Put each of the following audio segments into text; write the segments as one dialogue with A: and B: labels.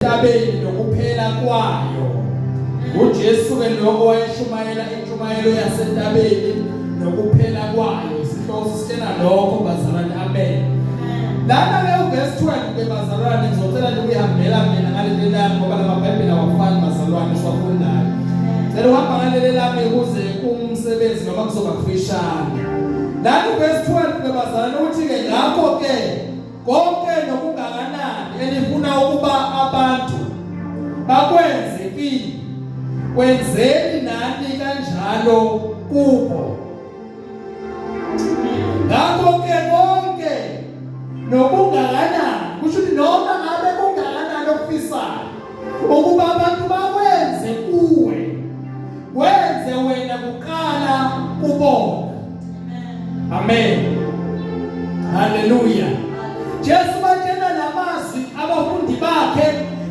A: Entabeni nokuphela kwayo. UJesu ke lokho wayeshumayela intshumayelo yasentabeni nokuphela kwayo. Isihloko sisitshela lokho bazalwane. Amen. Lana ke uverse 12 ke bazalwane ngizocela nje ukuyihambela mina ngaleli lami ngoba lamaBhayibheli awafani bazalwane siwafundayo. Cela uhamba ngaleli lami ukuze umsebenzi noma kuzoba kufishane. Lana uverse 12 ke bazalwane uthi ke ngakho ke Konke nokungakanani enifuna ukuba abantu bakwenze kini, kwenzeni nani kanjalo kubo. Ngakho-ke konke nokungakanani, kusho ukuthi noma ngabe kungakanani okufisayo ukuba abantu bakwenze kuwe, kwenze wena kuqala kubona. Amen. Haleluya. Jesu batshela lamazwi abafundi bakhe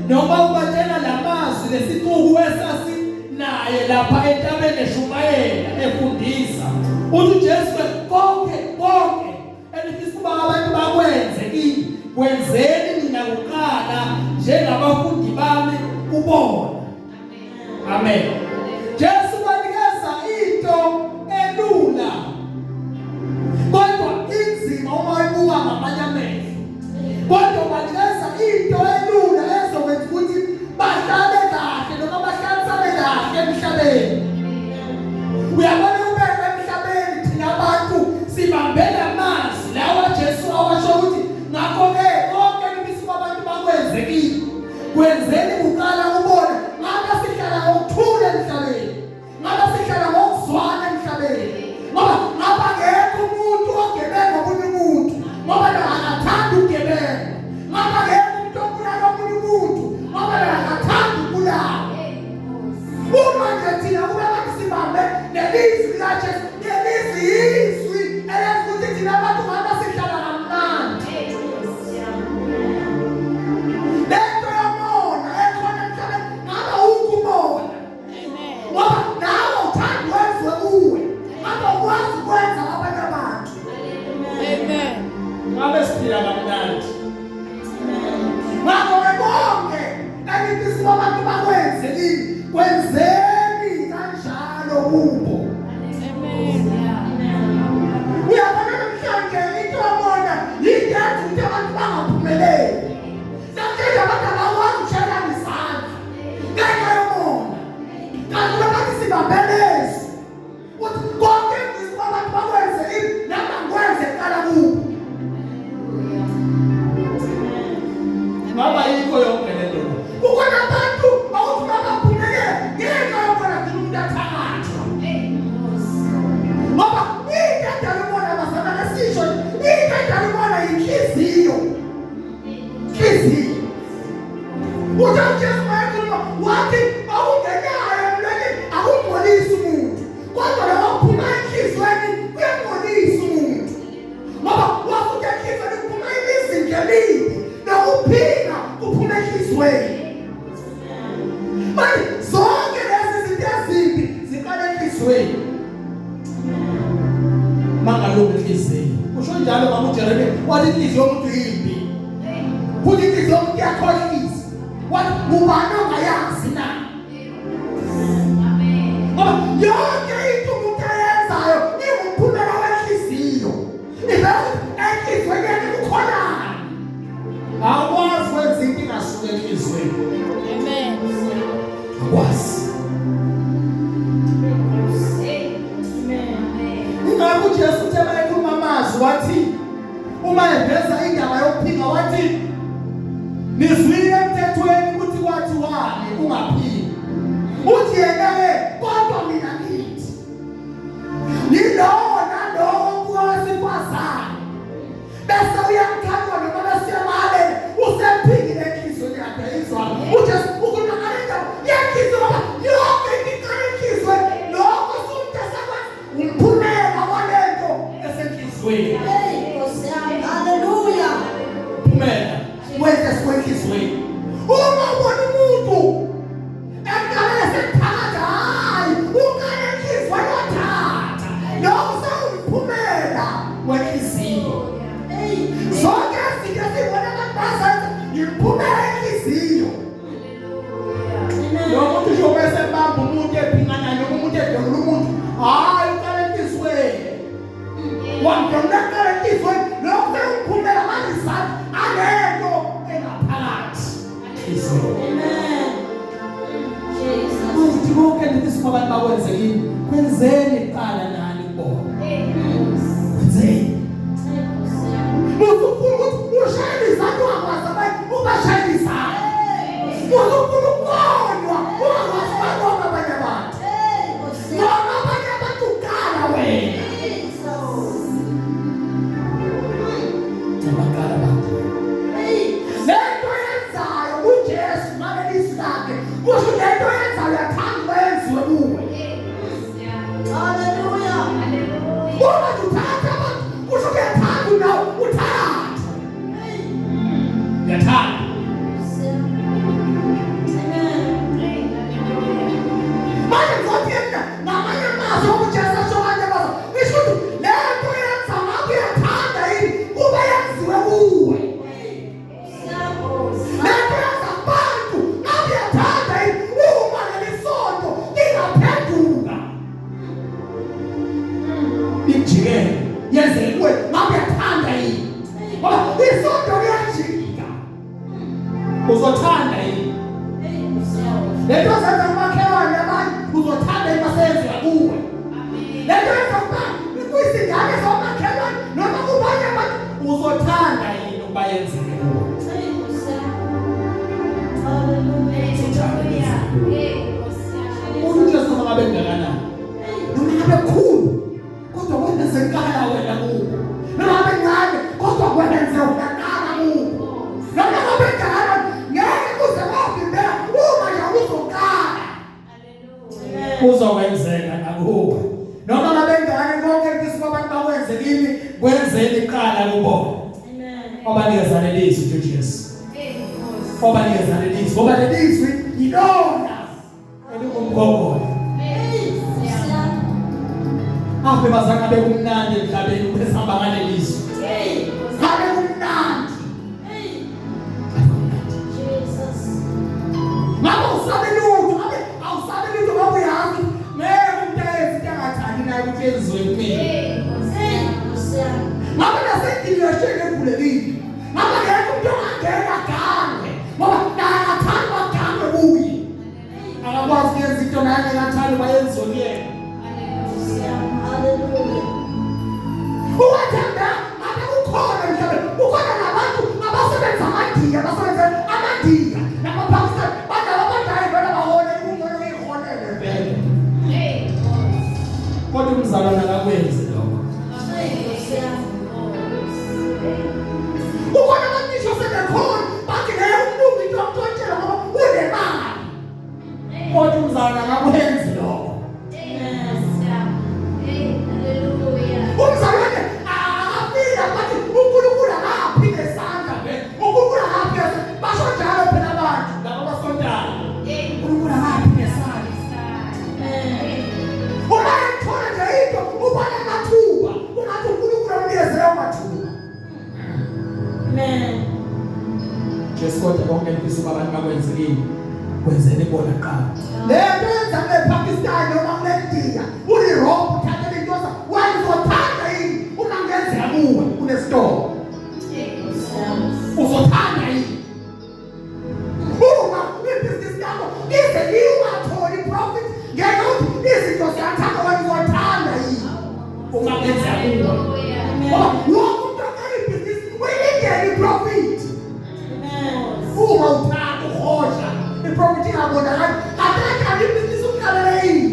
A: noma ubatshela lamazwi lesicuku esasi naye lapha entabeni eshumayela efundisa. Uthi Jesu konke konke enifisa ukuba abantu bakwenze kini kwenzeni nina kuqala njengabafundi bami kubona. Amen. Jesu wanikeza into elula. Kodwa inzima uma uyibuka ngamanye amehlo. Kodwa wanikeza into elula ezokwenza ukuthi bahlale kahle noma bahlalisane kahle emhlabeni. Uyabona ube emhlabeni thina abantu sibambe lamazwi lawa Jesu awasho ukuthi ngakho-ke konke nifisa abantu bakwenze kini Kwenzeni kuqala ubone ngabe sihlala ngokuthula emhlabeni, ngabe sihlala ngokuzwana emhlabeni, ngoba ngaba ngekho umuntu ogebenga omunye umuntu ngoba lo akathandi ukugebenga, ngaba ngekho umuntu obulala omunye umuntu ngoba lo akathandi ukubulala. Uma nje thina kube abantu sibambe nelizwi likaJesu, lelizwi yizwi elenza ukuthi thina abantu ngabe sihlala kamnandi. Lento yomona ekhona emhlabeni ngabe awukho umona. Ngoba nawe uthanda wenziwe kuwe. Ngabe ukwazi ukwenza abanye abantu.
B: Amen.
A: Ngabe siphila kamnandi. Ngakho-ke konke enifisa ukuba abantu bakwenze kini, kwenzeni kanjalo kubo. Uyabona namhlanje into yomona yinto yenza ukuthi abantu bangaphumeleli. Namhlanje abantu abakwazi ukushelana izandla ngenxa yomona. Kanti babathi sibambelezi. Uthi konke engifisa abantu bakwenze kimi nami angikwenze kuqala kubo. Ngaba yikho yonke le nto. Kukhona abantu awuthi bakaphumelele ngenxa yokubona gcina umuntu athakathwa. Ngoba into edala umona bazalwane esisho into edala umona yinhliziyo. Inhliziyo. Uthi uJesu wayekhuluma wathi okungenayo emlonyeni akungcolisi umuntu kodwa lokho kuphuma enhliziyweni kuyangcolisa umuntu. Ngoba wathi enhliziyweni kuphuma imizindlo emibi nokuphila kuphuma enhliziyweni. Manje zonke lezi zinto ezimbi ziqala enhliziyweni. Mangalunga inhliziyo. Usho njalo mama uJeremiya wathi inhliziyo yomuntu yimbi. Futhi inhliziyo yomuntu iyakhohlisa. Wathi ubani ongayazi na?
B: Amen.
A: Ngoba yonke into umuntu ayenzayo ingumphumela wenhliziyo. Ivela enhliziyweni yakhe kukhonani. Awukwazi kwenza into ingasuki enhliziyweni.
B: Amen.
A: Akwazi. Ingakho uJesu uthe mayekhuluma amazwi wathi uma eveza indaba yokuphinga wathi nizwile emthethweni ukuthi kwathi wani ungaphingi. Uthi yena-ke kodwa mina ngithi yilowo nalowo obuka wesifazane bese uyamkhanuka noma bese uyamhalela usephingile enhliziyweni yakhe izwa uJesu ukhuluma ngale ndaba yenhliziyo ngoba yonke into iqala enhliziyweni lokho umuntu esekwenza umphumela walento esenhliziyweni.
C: Hey, Nkosi yami. Hallelujah.
A: Phumela wenze sikwenhliziyweni. Uma ubona umuntu enhliziyweni.
C: Amen. Jesus.
A: Manje konke nifisa abantu bakwenze kini, kwenzeni kuqala nani kubona. Kwenzeni. Usufuna ukuthi ushayele izandla ungakwazi abanye ubashayele izandla. Usufuna ukubonwa ungakwazi ukubonwa abanye abantu.
C: Hey, Nkosi.
A: Noma abanye abantu kuqala wena.
C: Jesus.
A: Nabaqala abantu.
C: Hey.
A: Lento yenzayo uJesu ngaleli lakhe kusho lento yenzayo uyathanda ukuba yenziwe kuwe.
C: Hallelujah.
A: Uma uthatha abantu kusho uyathanda nawe uthathe.
C: Hey.
A: Uyathanda.
C: Amen.
A: Manje ngizothi yena ngamanye amazwi uJesu asho kanje bazo ngisho ukuthi lento yenza ngabe uyathanda yini kuba yenziwe kuwe. Lento yenza abantu ngabe uyathanda yini uma leli sonto lingaphenduka. Lijikele yenzeke kuwe ngabe uyathanda yini? Ngoba isonto liyajika. Uzothanda yini?
C: Hey, Nkosi.
A: Lento zenza kumakhelwane abanye uzothanda yini maseyenziwa kuwe? Lento yenza kuba kuyizingane zomakhelwane noma kubanye abantu uzothanda yini ukuba yenzeke kuwe?
C: Hey, Nkosi. Hallelujah.
A: Umuntu uJesu noma ngabe engakanani, noma ngabe khulu, kodwa kwenze kuqala wena kuwo. Noma ngabe ncane, kodwa kwenze kuqala kuwo. Noma ngabe engakanani, ngeke kuze kwavimbela uma nje uzoqala. Kuzokwenzeka nakuwe. Noma ngabe ingane konke ngifisa abantu bakwenze kimi, kwenzeni kuqala kubona.
C: Amen.
A: Obanikeza lelizwi uJesu. Obanikeza lelizwi, ngoba lelizwi yilona elingumgogodla.
C: Hey, Nkosi.
A: Ave bazange bekumnandi emhlabeni besihamba ngalelizwi.
C: Hey.
A: Ngabe kumnandi.
C: Hey.
A: Ngabe kumnandi.
C: Jesus.
A: Ngabe awusabi lutho, ngabe awusabi lutho ngoba uyazi ngeke umuntu ayenze into angathandi naye ukuthi yenziwe kumina.
C: Hey, Nkosi.
A: Ngabe nasendlini yasheke evulekile. Ngabe ngeke umuntu ongangena agange ngoba naye akathandi bagange kuye. Akakwazi ukuyenza into naye angekathandi bayenziwe kuyena.
C: Hallelujah.
A: Uwathemba ngabe kukhona emhlabeni, kukhona nabantu abasebenza amaNdiya, abasebenza amaNdiya namaPakistan, banabo abadayi vele bahole kungcono uyiholele vele. Kodwa umzalwane akakwenzi lokho.
C: Hey, Nkosi.
A: Kukhona abantu ngisho sebekhona bathi ngeke umlungu into amntshontshela ngoba unemali. Kodwa umzalwane akakwenzi lokho. Umzalwane akafika bathi uNkulunkulu akaphi nesandla vele. uNkulunkulu akaphi nesandla. Basho njalo phela abantu laba abasontayo. uNkulunkulu akaphi nesandla. Uma ethola nje into ubona amathuba ungathi uNkulunkulu amnikeze lawo mathuba.
C: Amen.
A: Jesu kodwa konke ngifisa ukuba abantu bakwenze kini kwenzeni bona kuqala. Le nto yenza kule Pakistan noma kule India uli-wrong uthathele into wena uzothanda yini uma kungenzeka kuwe kunesitolo. Uzothanda yini? Uma ibhizinisi yakho ize ingatholi profit ngeke uthi izinto ziyathanda wena uzothanda yini uma kungenzeka kuwe. Ngoba wonke umuntu oqala ibhizinisi uyilindele i-profit.
C: Amen.
A: Uma uthanda uhosha i-profit ingabonakali kanti ibhizinisi uqalele yini?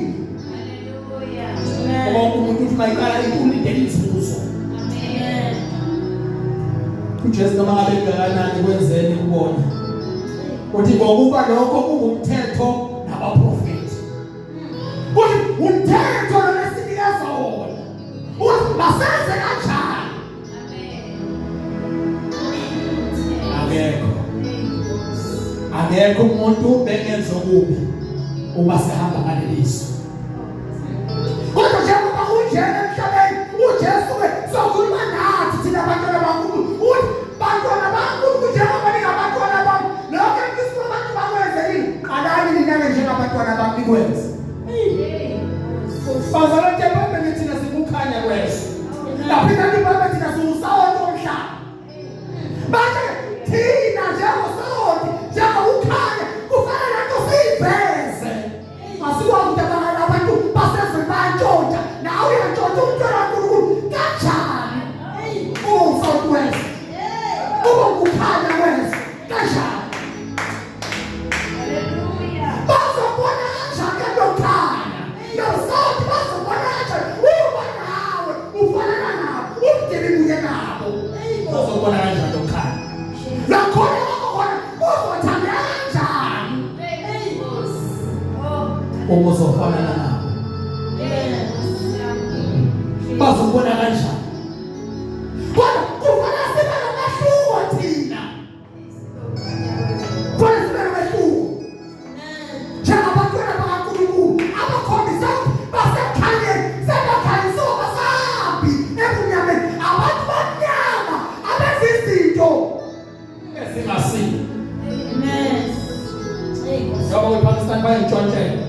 C: Amen.
A: Wonke umuntu uthi mayiqala into ulindele inzuzo.
C: Amen.
A: uJesu noma ngabe engakanani kwenzeni kubona. Uthi ngokuba lokho kungumthetho nabaprofeti. Uthi umthetho lo esinikeza wona. Uthi masenze kanjani? Akekho. Akekho umuntu bengenza okubi uma sehamba ngalelizwi. Kodwa njengoba kunjena emhlabeni uJesu ke sokhuluma nathi thina abantwana baNkulunkulu. Uthi bantwana baNkulunkulu njengoba ningabantwana bami lokho engifisa abantu bakwenze yini? Qalani nina-ke njengabantwana bami nikwenze. Bazalwane iBhayibheli thina sikukhanya kwezwe. Laphinda iBhayibheli thina siwusawoti womhlaba. Manje thina njengosawoti njengokukhanya Bazokubona kanjani lokukhanya? Lokukholwa kwakho khona kuzothambeka kanjani? Uma uzofanana nabo. Bazokubona kanjani? Kodwa kufanele sibe nomehluko thina. Kufanele sibe nomehluko. Njengabantwana bakaNkulunkulu abakhombisa ukuthi basekukhanyeni, sebakhanyisiwe basahambi ebumnyameni. Abantu bamnyama abenza izinto ezingasile.
C: Amen.
A: Njengoba kwiPakistan bayintshontshela.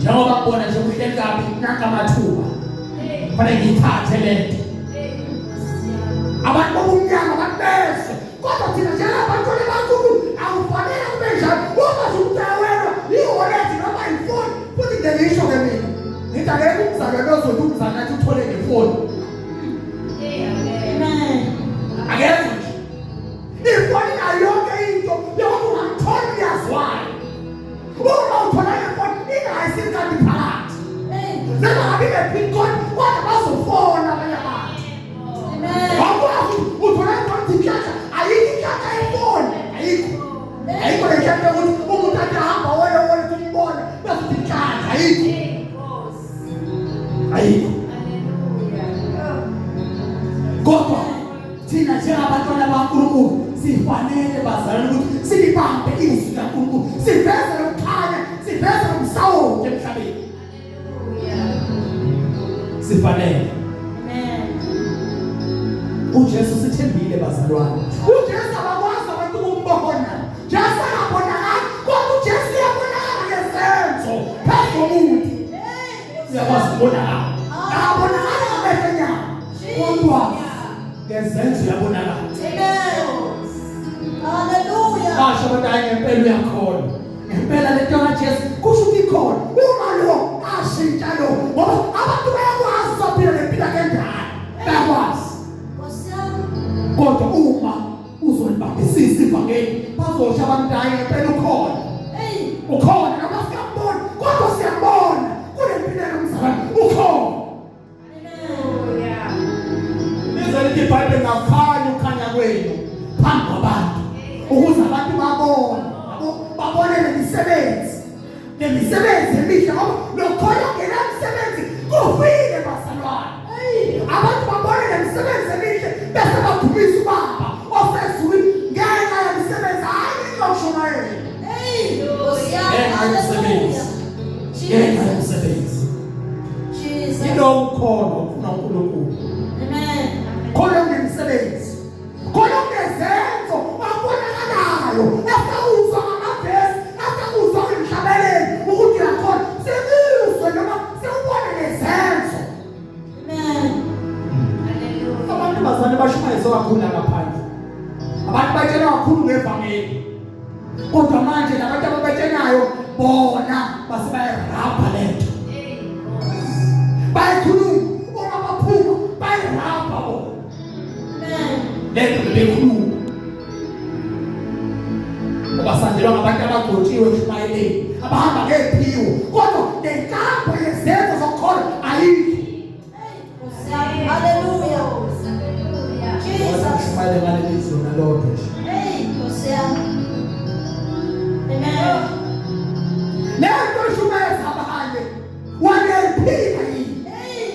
A: Njengoba ngibona nje kuhleli kabi nanka amathuba. Kufanele ngiyithathe le nto. Abantu bobumnyama abantu bezwe. Kodwa thina njengabantwana bakaNkulunkulu akufanele kube njalo. Uma nje umuntu awelwa iwallet noma ifoni futhi nje ngisho ke mina. Ngithi akekho umzalwane ozothi umzalwane athi uthole ngefoni.
C: Amen.
A: Akekho nje. Ifoni nayo yonke into yokuthi ungamthola uyazwayo. Uma uthola ngefoni ingayi SIM card phakathi. Noma ngabe ine-pin code kodwa bazofona abanye abantu.
C: Amen.
A: Awukwazi uthola ifoni inhlanhla ayikho inhlanhla yefoni ayikho. Ayikho le nhlanhla yokuthi umuntu athi ahamba wena wena umbone bese uthi inhlanhla ayikho. Ayikho. Kodwa thina njengabantwana bakaNkulunkulu sifanele bazalwane ukuthi silibambe izwi likaNkulunkulu, siveze lokukhanya, siveze nomsawoti emhlabeni. Sifanele.
C: Amen.
A: uJesu sithembile bazalwane. uJesu abakwazi abantu ukumbona. Jesu akabonakali, kodwa uJesu uyabonakala ngezenzo phezu komuntu. Uyakwazi ukubonakala. Akabonakali ngamehlo enyama. Kodwa ngezenzo uyabonakala.
C: Amen. Hallelujah.
A: Basho abantu hayi ngempela uyakholwa. Ngempela lento kaJesu kusho ukuthi ikhona. Uma lo ashintsha lo ngoba abantu bayakwazi ukuphila lempilo endala. Bayakwazi.
C: Nkosi yami.
A: Kodwa uma uzolibambisisa ivangeli bazosho abantu hayi ngempela ukhona.
C: Hey.
A: Ukhona noma singamboni kodwa siyambona kulempilo yomzalwane ukhona.
C: Amen.
A: Lize lithi iBhayibheli ngakhanya ukukhanya kwenu phambi kwabantu ukuze abantu babone babone lemisebenzi lemisebenzi emihle ngoba lokho ongenamsebenzi kufile bazalwane. Abantu babone lemisebenzi emihle bese badumisa uBaba osezulwini ngenxa yemisebenzi hayi ngenxa yokushumayela.
C: Hey. Nkosi yami.
A: Ngenxa yomsebenzi.
C: Hallelujah.
A: Ngenxa yomsebenzi.
C: Jesus.
A: Yilo ukholo ufuna uNkulunkulu.
C: Amen.
A: Khona kunemisebenzi. Khona kunezenzo abonakalayo esakuzwa ngamavesi esakuzwa ngemhlabeleni ukuthi uyakhona sikuzwe noma sikubone ngezenzo.
C: Amen.
A: Abantu bazane bashumayezwa kakhulu ngaphandle. Abantu batshelwa kakhulu ngevangeli. Kodwa manje labantu ababatshenayo bona base bayarabha lento. Bayakhuluma uma baphuma bayarabha bona.
C: Amen.
A: Lento bebekhuluma. Obasandelwa ngabantu abagcotshiwe ekushumayeleni abahamba ngephiwo kodwa nenkambo yezenzo zokukholwa ayikho.
C: Hey. Nkosi yami. Hallelujah. Jesus.
A: Ushumayele ngaleli zwi nalodwa nje.
C: Hey. Nkosi yami. Amen.
A: Lento ishumayeza abanye waneyiphila yini?
C: Hey.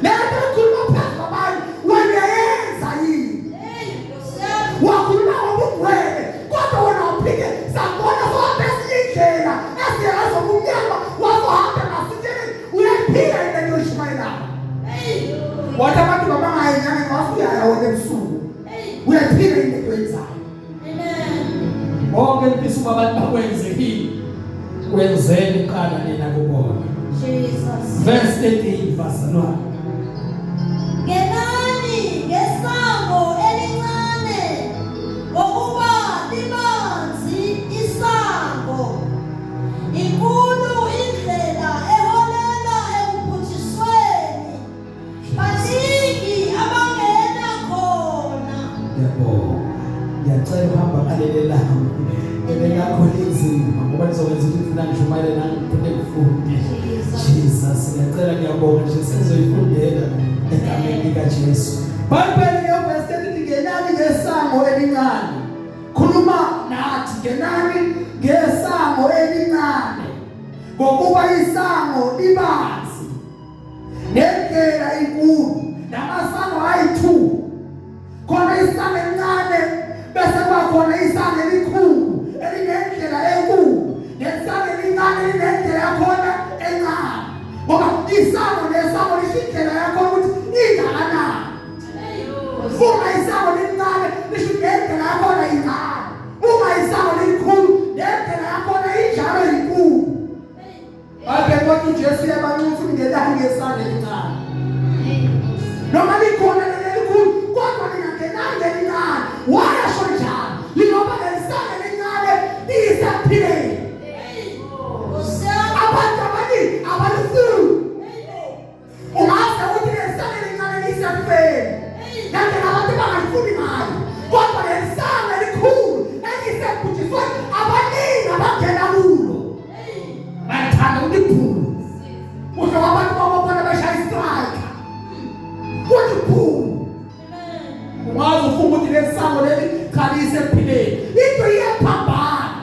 A: Lento ikhuluma phezu kwabanye waneyenza yini?
C: Hey. Nkosi yami.
A: Wakhuluma ngobungcwele kodwa wena waphike sabona sohambe esinye indlela esingezobumnyama wazohamba ngasitsheleni uyayiphila yini lento oyishumayelayo?
C: Hey.
A: Wathi abantu babangayi enyangeni wasuyaya wena ebusuku.
C: Hey.
A: Uyayiphila yini lento oyenzayo?
C: Amen.
A: Bonke nifisa ukuba abantu bakwenze kini kwenzeni kuqala nina kubona.
C: Jesus.
A: Verse 13 bazalwane.
C: Ngenani ngesango elincane ngokuba libanzi isango inkulu indlela eholela ekubhujisweni baningi abangena khona.
A: Ngiyabonga. Ngiyacela uhamba ngaleli lami. Leli lakho linzima ngoba lizokwenza ukuthi ngifuna ngishumayele nami ngiphinde ngifunde. Jesus, ngiyacela ngiyabonga nje sizoyifundela egameni likaJesu. Bible ngeverse 13 ngenani ngesango ngesango elincane, ngokuba isango libanzi nendlela inkulu, namasango ayi-2. Khona isango elincane bese kuba khona isango elikhulu elinendlela enkulu, nesango elincane linendlela yakhona encane, ngoba isango nesango lisho indlela yakhona ukuthi ingakanani. Uma isango lincane lisho indlela yakhona incane, uma isango lilikhulu nendlela yakhona injalo inkulu. Ake kodwa uJesu uyabanxusa ungenani ngesango elincane, noma likhona lelikhulu kodwa ningangenani ngelincane. Wayasho njalo yingoba lelisango elincane liyisaphileni. Abantu abaningi abalifuni. Ungaze uthi lelisango elincane liyisekufeni, ngendlela abantu bangalifuni ngayo, kodwa lelisango elikhulu eliyisekubhujisweni abaningi abangena kulo. Bayathanda ukuthi phulu, kusho abantu bababona beshaya istrike, kuthi phulu. Ungaze ufunga ukuthi lelisango leli cha liyisekuphileni, into iyaphambana.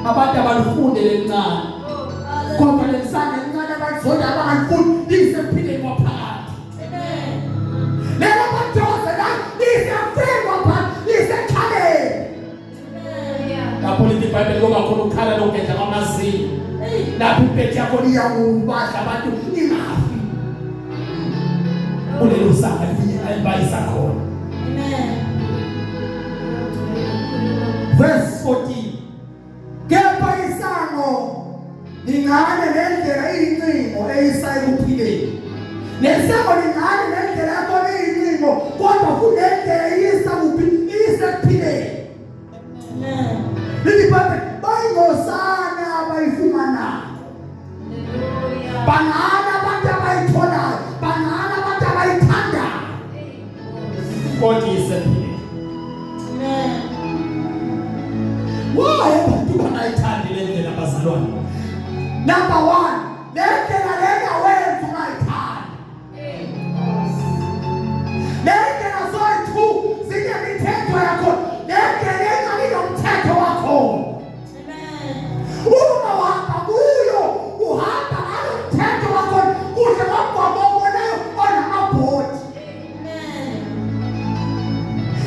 A: Abantu abalifunde lelincane, kodwa lelisango elincane abalizonda abangalifuni liyisekuphileni kwaphakade. Lelo bathokozelayo liyisekufeni kwaphakade, liyisekukhaleni. Lapho lithi iBhayibheli kuba khona ukukhala nokugedla kwamazinyo, lapho impethu yakho iyakubadla abantu ingafi kulelo sango elibayisa khona. Verse 14, kepha isango lincane nendlela iyincingo eyisa ekuphileni. Lesango lincane nendlela yakhona iyincingo, kodwa kunendlela iyisa kuphi? Iyisa ekuphileni. Lithi iBhayibheli bayingosana abayifumanayo, bangana abantu abayitholayo, bangana abantu abayithandayo, kodwa isephileni. Why abantu bangayithandi le ndlela, bazalwane? Number 1, le ndlela lena wenza ungayithandi. Le ndlela zoyi-2 zinemithetho yakhona. Le ndlela encane inomthetho wakhona. Uma uhamba kuyo uhamba ngalo mthetho wakhona, kuhle ngomgwaqo obonayo onamabhodi.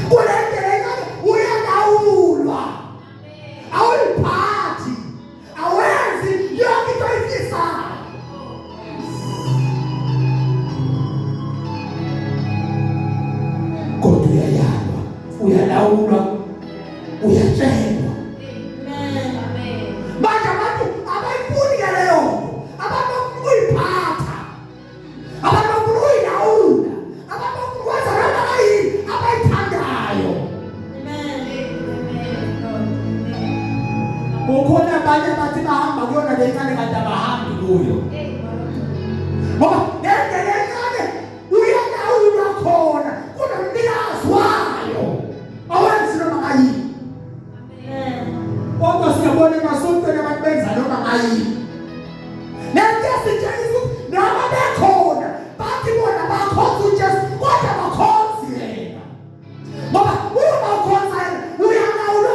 A: Kule ndlela encane uyalawulwa, awuyiphathi, awenzi yonke into oyifisayo. Kodwa uyayalwa, uyalawulwa, uyatshelwa. Manje abantu abayifuni ke leyo nto. Abantu bafuna ukuyiphatha, abantu bafuna ukuyilawula, abantu bafuna ukwenza noma yini abayithandayo. Kukhona abanye abathi bahamba kuyona le ncane kanti abahambi kuyo, ngoba le ndlela encane uyalawulwa khona, kunomnikazi wayo, awenzi noma ngayini. Kodwa siyabona emasontweni abantu benza noma ngayini. Lento yasitshengisa ukuthi noma bekhona bathi bona bakhonza uJesu, kodwa bakhonzi yena, ngoba uma ukhonza yena uyalawula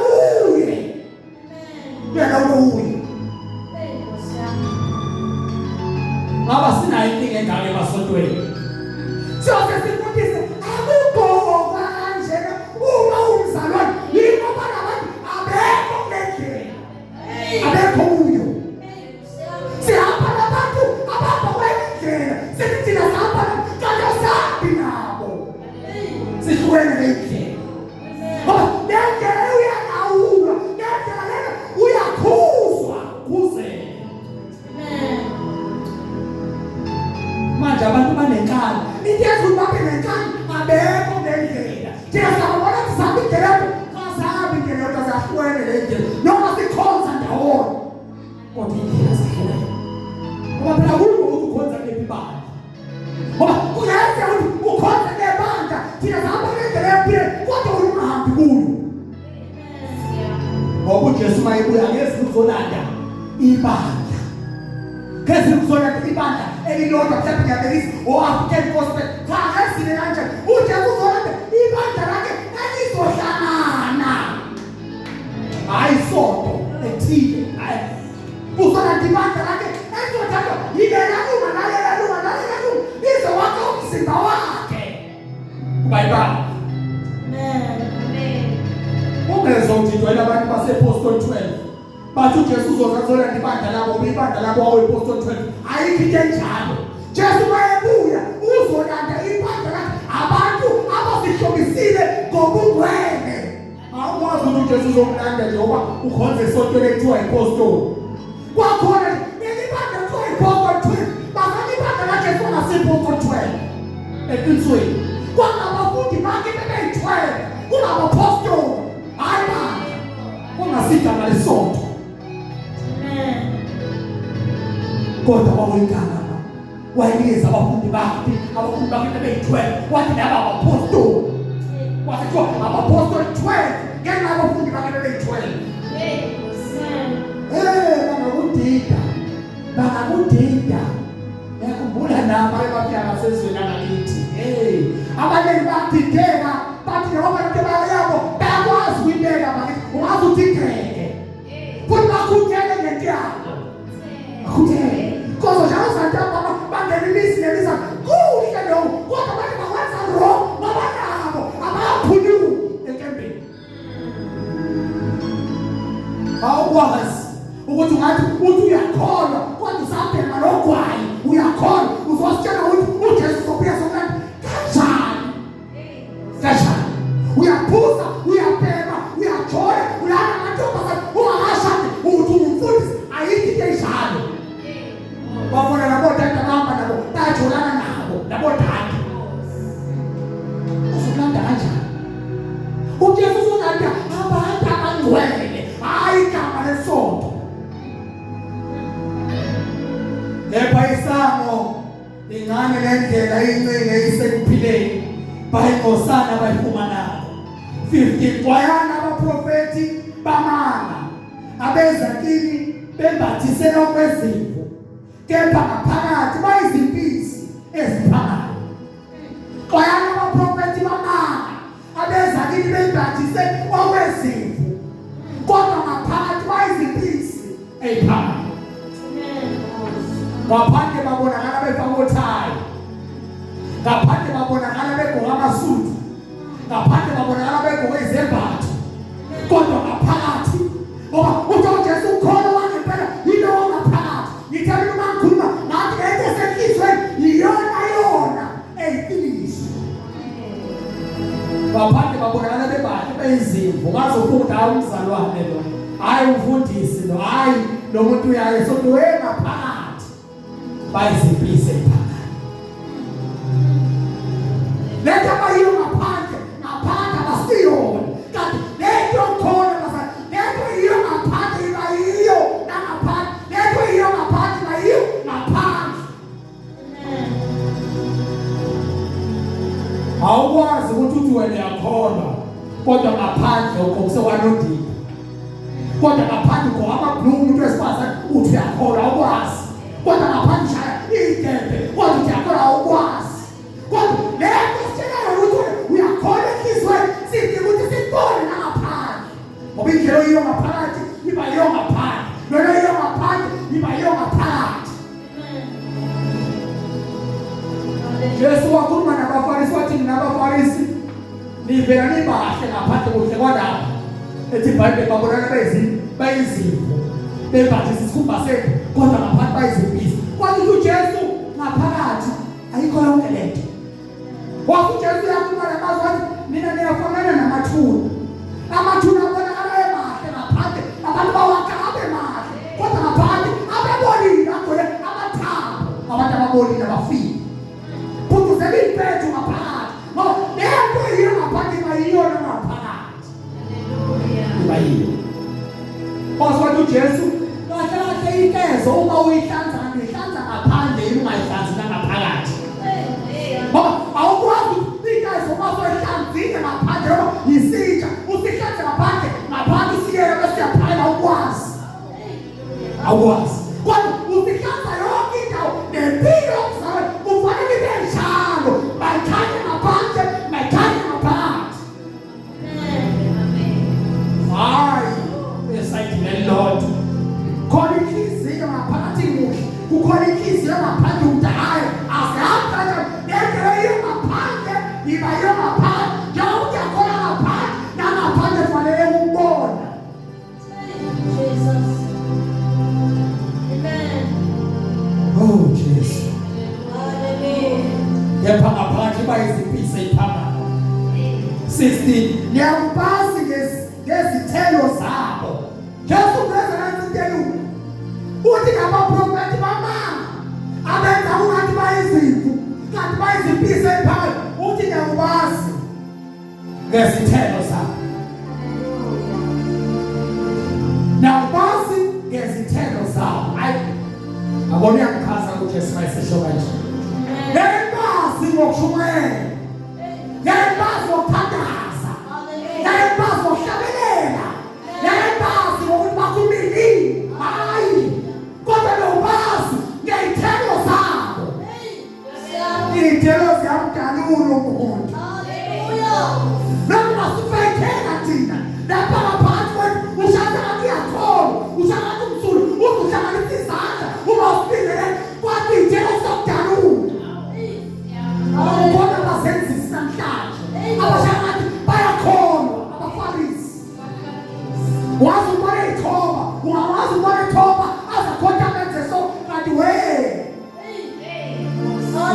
A: uye, uyalawula uye. Ngaba sinayo inkinga engaka emasontweni, siyose sifundise akugqokwa kanjena uma umzalwane, yingoba labantu abekho kule ndlela, abekho kuyo. Sihamba nabantu abahamba kwenye indlela, sithi thina sihamba nabo, kanti asihambi nabo, sihlukene nendlela, ngoba le ndlela uyalawulwa, le ndlela lena uyakhuzwa, khuzeke. Manje abantu banenkani, into yenza ukuthi babe nenkani abekho kule ndlela. Thina siyabona ukuthi sihamba indlela yodwa, asahambi indlela yodwa, zahlukene le ndlela, noma sikhonza ndawonye kodwa indlela zahlukene, ngoba phela kuyo ukuthi ukhonza kuliphi ibandla, ngoba kungenzeka ukuthi ukhonza nebandla thina sihamba kule ndlela yokuphila, kodwa wena ungahambi kuyo, ngoba uJesu uma ebuya ngezi uzolanda ibandla, ngezi uzolanda ibandla elilodwa, mhlawumbe ngiyabekisa, o-African Gospel. Cha, ngezile kanjani? UJesu uzolanda ibandla lakhe elizohlangana, hayi isonto. Bathi uJesu uzoza azolanda ibandla labo, ngoba ibandla labo wawu-Apostle 12. Ayikho into enjalo. Jesu mayebuya uzolanda ibandla lakhe, abantu abazihlobisile ngobungcwele. Awukwazi ukuthi uJesu uzokulanda njengoba ukhonza esontweni ekuthiwa i-Apostle. Kwakhona leli bandla kuthiwa i-Apostle 12, bazana ibandla laJesu ngase-Apostle 12. Eqinisweni kwangabafundi bakhe bebeyi-12, kungaba-apostoli, hhayi bandla, kungasigama lesonto. Kodwa kwakuyigama wayenikeza abafundi bakhe, abafundi bakhe bebeyi-12, wathi laba abapostoli. Wathi kuthiwa abapostoli 12 ngenxa yabafundi bakhe bebeyi-12. Bangakudida, bangakudida. Ngiyakhumbula nami ake bafika ngasezweni langakithi. Hey, abaningi badideka, bathi njengoba lento yabo bayakwazi ukuyibeka bakithi, ungaze udideke. Futhi bakhuthele ngento yabo. Bakhuthele. Kodwa njalo zantambama bangena imizi nemizi, kuhle lokho, kodwa manje bakwenza wrong ngoba nabo abaphunyuki enkembeni. Awukwazi ukuthi ungathi uthi uyakholwa kodwa usabhema nogwayi, uyakholwa uzositshela ukuthi uJesu uzobuya sokulanda kanjani? Kanjani? Uyaphuza, uyabhema, uyajola, ulala namantombazane ungakashadi, uthi ungumfundisi. Ayikho into enjalo. Babona nabodade abahamba nabo bayajolana nabo nabodade. Uzokulanda kanjani? uJesu uzolanda abantu abangcwele, hhayi igama lesonto. Kepha isango lincane nendlela incinge isekuphileni, bayingcosana abayifumanayo. 15 Xwayana abaprofethi bamanga abeza kini bembathise okwezimvu, kepha ngaphakathi bayizimpisi eziphangayo. Xwayana abaprofethi bamanga abeza kini bembathise okwezimvu, kodwa ngaphakathi bayizimpisi eyiphangayo. Ngaphandle babonakala befaka othayi, ngaphandle babonakala begqoka amasudu, ngaphandle babonakala begqoke izembatho, kodwa ngaphakathi, ngoba uthi uJesu ukhona wangempela yilo wangaphakathi. Ngithe mina uma ngikhuluma ngathi lento esenhlizweni yiyona yona eyiqiniso. Ngaphandle babonakala bebahle beyizimvu, ungazofunda hayi umzalwane lo, hhayi umfundisi lo, hhayi lo muntu uyaye esontweni, ngaphakathi bayizimpisi eyiphakathi. Lento abayiyo ngaphandle, ngaphandle abasiyona. Kanti lento khona bazali, lento yiyo ngaphandle iba yiyo nangaphandle, lento yiyo ngaphandle iba yiyo ngaphandle. Awukwazi ukuthi uthi wena uyakholwa kodwa ngaphandle ugqokise kwanondini, kodwa ngaphandle ugqoka amabhluku umuntu wesifazane uthi uyakholwa, awukwazi. Kodwa ngaphandle ushaya iy'kebhe kodwa uthi uyakholwa, awukwazi. Kodwa le nto sitshelayo ukuthi uyakholwa enhliziyweni, sidinga ukuthi sibone nangaphandle, ngoba indlela oyiyo ngaphakathi iba yiyo ngaphandle, lona yiyo ngaphandle iba yiyo ngaphakathi. Jesu wakhuluma nabaFarisi wathi, nina baFarisi nivela nibahle ngaphandle, kuhle kwalapha. Ethi iBhayibheli babonana bayizimvu bembathisa isikhumba sethu, kodwa ngaphandle bayizimpisi. Kwathi uJesu ngaphakathi ayikho yonke lento. Wathi uJesu uyakhuluma namazwi wathi, nina niyafanana namathuna. Amathuna abonakala emahle ngaphandle, abantu bawakha abe mahle, kodwa ngaphandle abebolile, agcwele amathambo abantu ababolile abafile. Phutuzela iy'mpethu ngaphakathi, ngoba lento yiyo ngaphandle iba yiyona ngaphakathi. Iba yiyo. Wathi wathi uJesu, kahle kahle inkezo uma uyihlanza kanti uyihlanza ngaphandle yini ungayihlanzi nangaphakathi? Ngoba awukwazi inkezo uma usuyihlanzile ngaphandle, noma yisitsha usihlanze ngaphandle, ngaphandle usiyeke bese uyaphakela, awukwazi. Awukwazi. Kodwa usihlanza yonke indawo. Nempilo yomzalwane kufanele ibe njalo, mayikhanye ngaphandle, mayikhanye ngaphakathi. Hayi esayidini elilodwa. Khona inhliziyo ngaphakathi muhle, kukhona inhliziyo ngaphandle ukuthi hhayi azihambi kanjani. Lendlela iyo ngaphandle iba iyo ngaphandle, njengoba uyakholwa ngaphandle nangaphandle kufanele ukubona.
C: Jesus.
A: Kepha ngaphakathi bayizimpisi eyiphangayo. 16 Niyakubazi ngezithelo zabo. Jesu uveza nansi into elula. Uthi ngabaprofethi bamanga abenza ungathi bayizimvu kanti bayizimpisi eyiphangayo. Uthi niyakubazi ngezithelo zabo. Niyakubazi ngezithelo zabo. Hayi, yabona uyangichaza uJesu mayesesho kanje. Ngeke nibazi ngokushumayela. Ngeke nibazi ngokuthandaza. Ngeke nibazi ngokuhlabelela. Ngeke nibazi ngokuthi bakhulumile. Hayi. Kodwa niyobazi ngezithelo zabo. Iy'thelo ziyamdalula umuntu. Noma sifeyithela thina lapha ngaphansi kwethu ushaya ngathi uyakholwa, ushaya ngathi umsulwa, uze uhlanganisa izandla uma usibingelele kwathi iy'thelo zizakudalula. Ubona abazenzisi namhlanje abashaya ngathi bayakholwa abaFarisi. Wazi ubona ithoba, ungawazi ubona ithoba azakhotha amenze so kanti we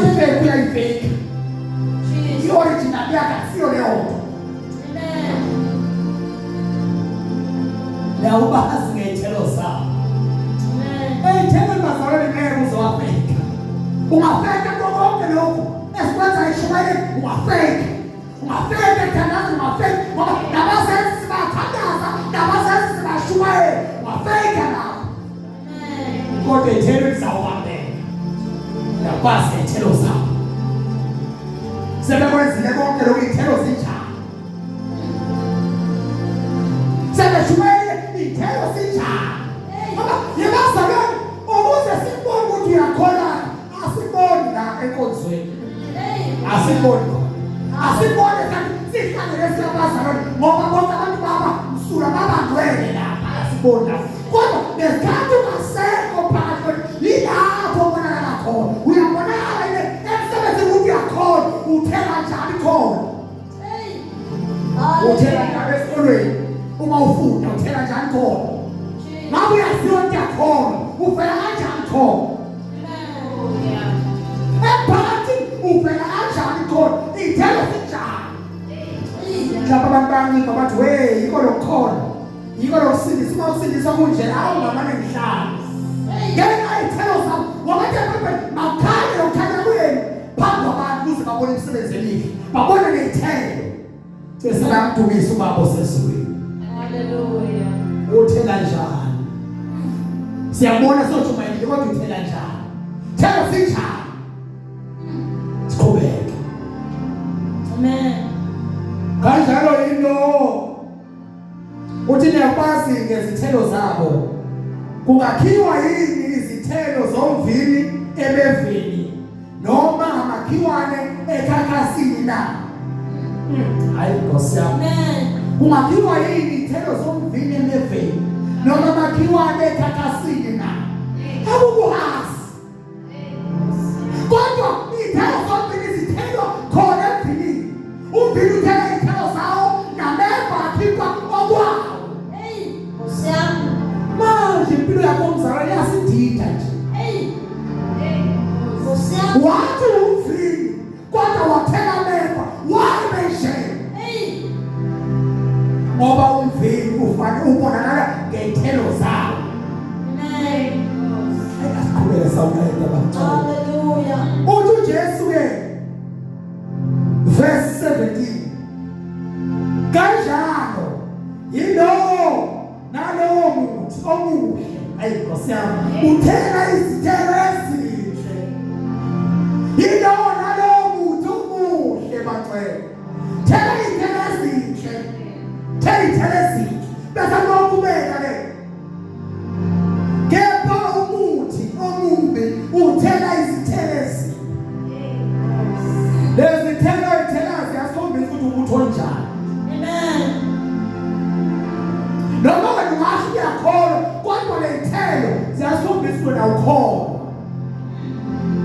A: ifake uyayifake. I-original yakhe akusiyo leyo nto. Lawubazi ngey'thelo zabo. Ey'thelweni bazalwane ngeke uze wafeka. Ungafeka kuko konke lokhu esikwenza eshumayeleni, ungafeka. Ungafeka ethandaza, ungafeka ngoba nabazenzisi bayathandaza, nabazenzisi bayashumayela, ungafeka lapho. Kodwa ey'thelweni zawubambeka. Uyakwazi ngey'thelo zabo. Sebekwenzile konke lokhu, iy'thelo zinjani? Sebeshumayele iy'thelo zinjani? Ngoba yebazalwane, ukuze sibone ukuthi uyakholwa, asiboni la enkonzweni. Asiboni khona. Asiboni kanti sihlangene siyabazalwane ngoba bonke abantu baba msulwa babangcwele lapha, asiboni lapho. Kodwa ngesikhathi ungasekho phakathi kwethu, yilapho obonakala khona. Uyabonakala ile emsebenzini ukuthi uyakholwa, uthela njani khona. Uthela njani esikolweni uma ufunda, uthela njani khona. Ngabe uyaziwa ukuthi uyakholwa, uvela kanjani khona. Emphakathini uvela kanjani khona, iy'thelo zinjani. Mhlawumbe abantu bayancipha bathi we yiko lokukholwa, yiko lokusindisa. Uma usindiswa kunje awu ngamane ngihlale ngenxa yey'thelo zabo. Ngoba nje iBhayibheli makukhanye lokukhanya kwenu phambi kwabantu ukuze babone imisebenzi emihle, babone ney'thelo. Bese bayamdumisa uBaba osezulwini.
B: Haleluya.
A: Uthela njani? Siyabona sojumayelile kodwa uthela njani? Thelo sinjani? Siqhubeke.
C: Amen.
A: Kanjalo yilo uthi niyakwazi ngezithelo zabo. Kungakhiwa yini izithelo zomvini emevini noma amakhiwane ekhakhasini na? Hayi Nkosi yami.
C: Amen.
A: Kungakhiwa yini izithelo zomvini emeveni noma amakhiwane ekhakhasini na? Akukuhazi. Kodwa iy'thelo zomvini zithelwa khona emvinini. Umvini uthela iy'thelo zawo nameva akhipha okwawo.
C: Hey, Nkosi yami.
A: Manje impilo yakho mzalwane iyasidida nje.
C: Hey. Nkosi yami.
A: Wathi umvini kodwa wathela ameva. Why benje?
C: Hey.
A: Ngoba umvini ufanele ubonakala ngey'thelo zawo.
C: Amen.
A: Hayi, asiqhubeke sawuqeda baba.
C: Hallelujah.
A: Uthi uJesu ke verse 17 kanjalo yilowo nalowo muthi omuhle, ayi Nkosi yami, uthela izithelo ezinhle. Yilowo nalowo muthi omuhle bacela thela izithelo ezinhle, thela izithelo ezinhle bese lokubeka ke. Kepha umuthi omubi uthela izithelo ezibi. Lezi thelo ithela ziyasikhombisa ukuthi umuthi onjani.
C: Amen.
A: Noma wena ungasho uyakholwa, kodwa ley'thelo ziyasikhombisa ukuthi wena awukholwa.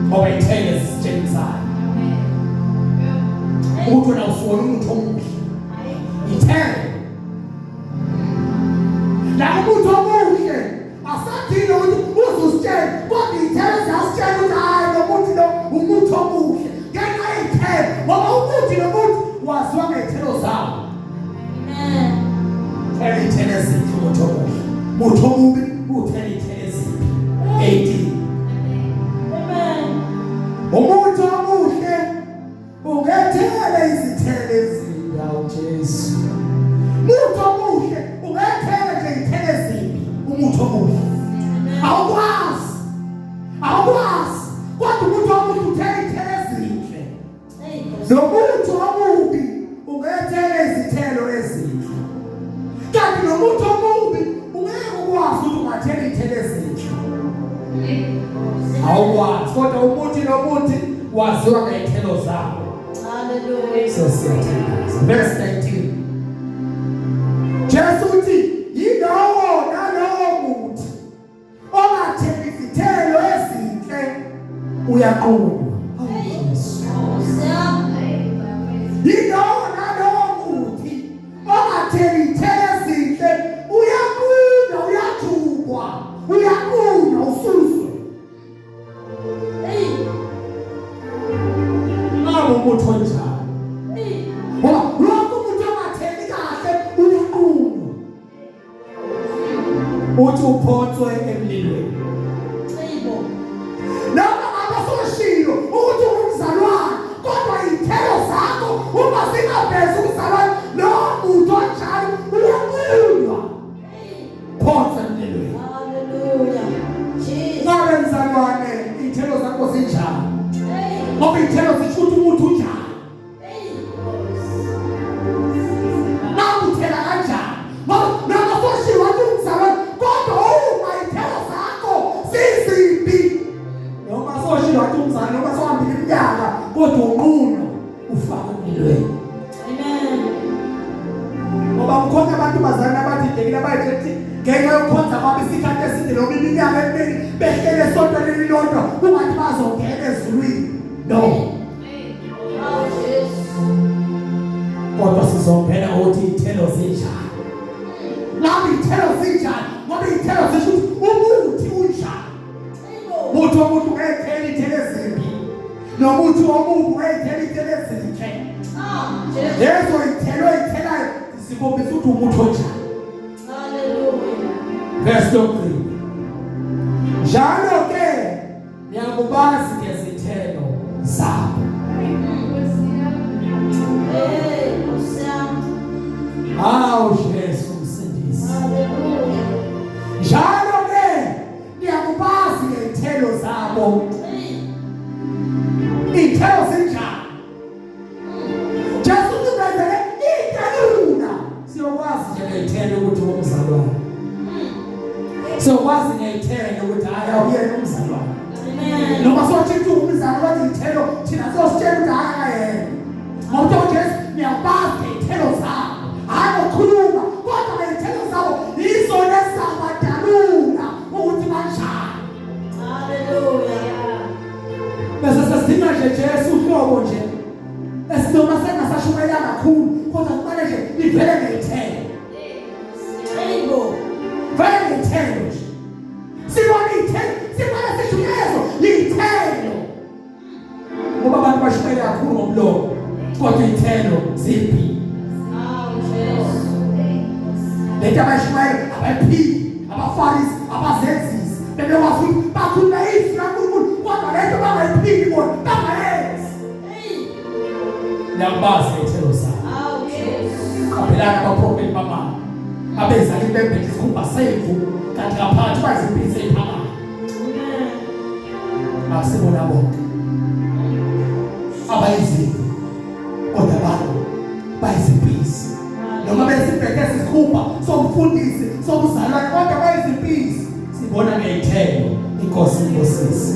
A: Ngoba iy'thelo ezisitshengisayo ukuthi wena usuwona umuthi omuhle. Ithelo. omubi uthela iy'thelo ezimbi. 18.
C: Amen.
A: Umuthi omuhle ungethela izithelo ezimbi. Awu Jesu, umuthi omuhle ungethela nje iy'thelo ezimbi. Umuthi omuhle awukwazi, awukwazi, kodwa umuthi omuhle uthela iy'thelo ezinhle.
C: Hey, Nkosi.
A: Nomuthi omubi ungethela izithelo ezinhle, kanti nomuthi omubi ungeke ukwazi ukuthi ungathela iy'thelo ezinhle, awukwazi. Kodwa umuthi nomuthi waziwa ngey'thelo zawo.
C: Hallelujah.
A: Sesiyathandaza. Verse 19, Jesu uthi yilowo nalowo muthi ongatheli izithelo ezinhle uyaqunywa. Awu Jesu.
C: Nkosi yami.
A: Yilowo nalowo muthi ongatheli izithelo ezinhle uyaqunywa, uyajubwa, uyaqunywa, ususwe.
C: Hey.
A: Ngabe umuthi onjani?
C: Hey.
A: Ngoba wonke umuntu ongatheli kahle uyaqunywa, uthi uphonswe emlilweni.
C: Hey, bo.
A: Noma ngabe soshilo ukuthi ungumzalwane, kodwa iy'thelo zakho uma zingavezi umzalwane, lowo muntu onjalo uyaqunywa,
C: Hey.
A: phonswe emlilweni.
C: Hallelujah. Jesus.
A: Ngabe mzalwane iy'thelo zakho zinjani?
C: Hey.
A: Ngoba iy'thelo zisho ukuthi umuntu unjani.
C: Hey.
A: Ngabe uthela kanjani? Ngoba noma soshiwo wathi umzalwane, kodwa uma iy'thelo zakho zizimbi, noma soshiwo wathi umzalwane, noma sohambile iminyaka, kodwa unqunywa ufake emlilweni.
C: Amen.
A: Ngoba kukhona abantu bazalwane abadidekile, abayitshela ngenxa yokukhonza kwabo isikhathi eside noma iminyaka eminingi behlele esontweni elilodwa, kungathi bazongena ezulwini. No.
C: Awu Jesu.
A: Kodwa sizongena ukuthi iy'thelo zinjani. Ngabe iy'thelo zinjani? Ngoba iy'thelo zisho ukuthi umuthi unjani.
C: Hey, bo.
A: Umuthi omuntu ungey'thela iy'thelo ezimbi, nomuthi omubi ungey'thela iy'thelo ezinhle.
C: Ah, Jesu.
A: Lezo y'thelo ey'thelayo zikhombisa ukuthi umuthi onjani.
C: Hallelujah.
A: Verse 3, njalo ke niyakubazi ngezithelo zabo.
C: Hey, Nkosi yami.
A: Hawu Jesu msindisi.
C: Hallelujah.
A: Njalo ke niyakubazi ngezithelo zabo.
C: Hey.
A: Iy'thelo zinjani? Jesu usivezele into elula. Siyokwazi nje ngey'thelo ukuthi ungumzalwane, siyokwazi ngey'thelo ukuthi hhayi, awuyena umzalwane.
C: Amen.
A: Noma sotshintsha umzalwane, wathi iy'thelo thina siyositshela ukuthi hhayi, akayena. Ngoba kuthiwa uJesu niyabazi ngey'thelo zabo, hhayi ngokukhuluma, kodwa ngey'thelo zabo yizona ezizabadalula ukuthi banjani.
C: Hallelujah.
A: Bese sesidinga nje Jesu uhlobo nje esinoma sengasashumayela kakhulu, kodwa kumele nje livele ngey'thelo.
C: Hey, bo.
A: Vele ngey'thelo nje, sibone iy'thelo, sibone sishunyezwa iy'thelo, ngoba abantu bashumayela kakhulu ngomlomo, kodwa iy'thelo zimbi.
C: Awu Jesu.
A: Lento abayishumayela abayiphili. Abafarisi, abazenzisi, bebekwazi ukuthi bakhuluma izwi likaNkulunkulu, kodwa lento bangayiphili bona, bangayenzi.
C: Hey.
A: Niyakubazi ngey'thelo zabo.
C: Awu Jesu.
A: Qaphelani abaprofeti bamanga abeza kini bembethe isikhumba semvu, kanti ngaphakathi bayizimpisi ey'phakayo.
C: Amen.
A: Akusibona bonke abayizimvu, kodwa abantu bayizimpisi, noma besibheke isikhumba somfundisi, somzalwane, kodwa bayizimpisi. Sibona ngey'thelo. Inkosi ibusise.